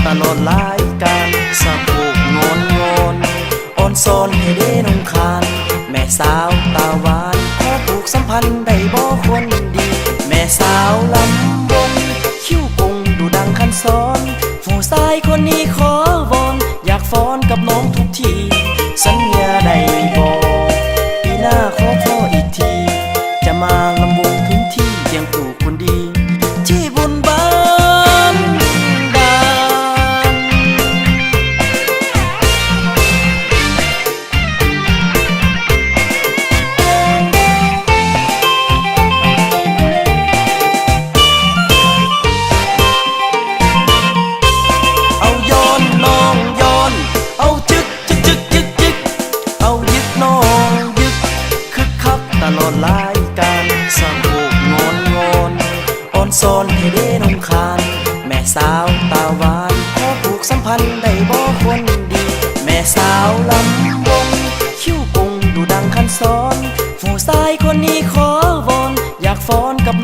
ຕະຫຼອດລາຍການ ສະໂພກງອນໆ ອ່ອນຊອນໃຫ້ເດນ້ອງຄານ ແມ່ສາວຕາຫວານ ຂໍຜູກສຳພັນໄດ້ບໍ່ຄົນດີ ແມ່ສາວລຳວົງ ຄິ້ວກົງດຸດັ່ງຄັນສອນ ຜູ້ຊາຍຄົນນີ້ຂໍວອນ ຢາກຟ້ອນກັບນ້ອງທຸກທີ ສັນຍາໄດ້ບໍ່ ປີໜ້າຂໍພໍ້ອີກທີ ຈະມາລຳວົງພື້ນທີ່ຄຽງຄູ່ຄົນດີ ທີ່ບຸນບ້ານດານ. ເອົາຍ້ອນນ້ອງຍ້ອນ ເອົາຈຶກ ຈຶກ ຈຶກ ຈຶກ ຈຶກ ເອົາຍຶກນ້ອງຍຶກ ຄຶກຄັກຕະຫຼອດລາຍການ ສະໂພກງອນໆ ອ່ອນຊອນໃຫ້ເດນ້ອງຄານ ແມ່ສາວຕາຫວານ ຂໍຜູກສຳພັນໄດ້ບໍ່ຄົນດີ ແມ່ສາວລຳວົງ ຄິ້ວກົງດຸດັງຄັນສອນ ຜູ້ຊາຍຄົນນີ້ຂໍວອນ ຢາກຟ້ອນກັບ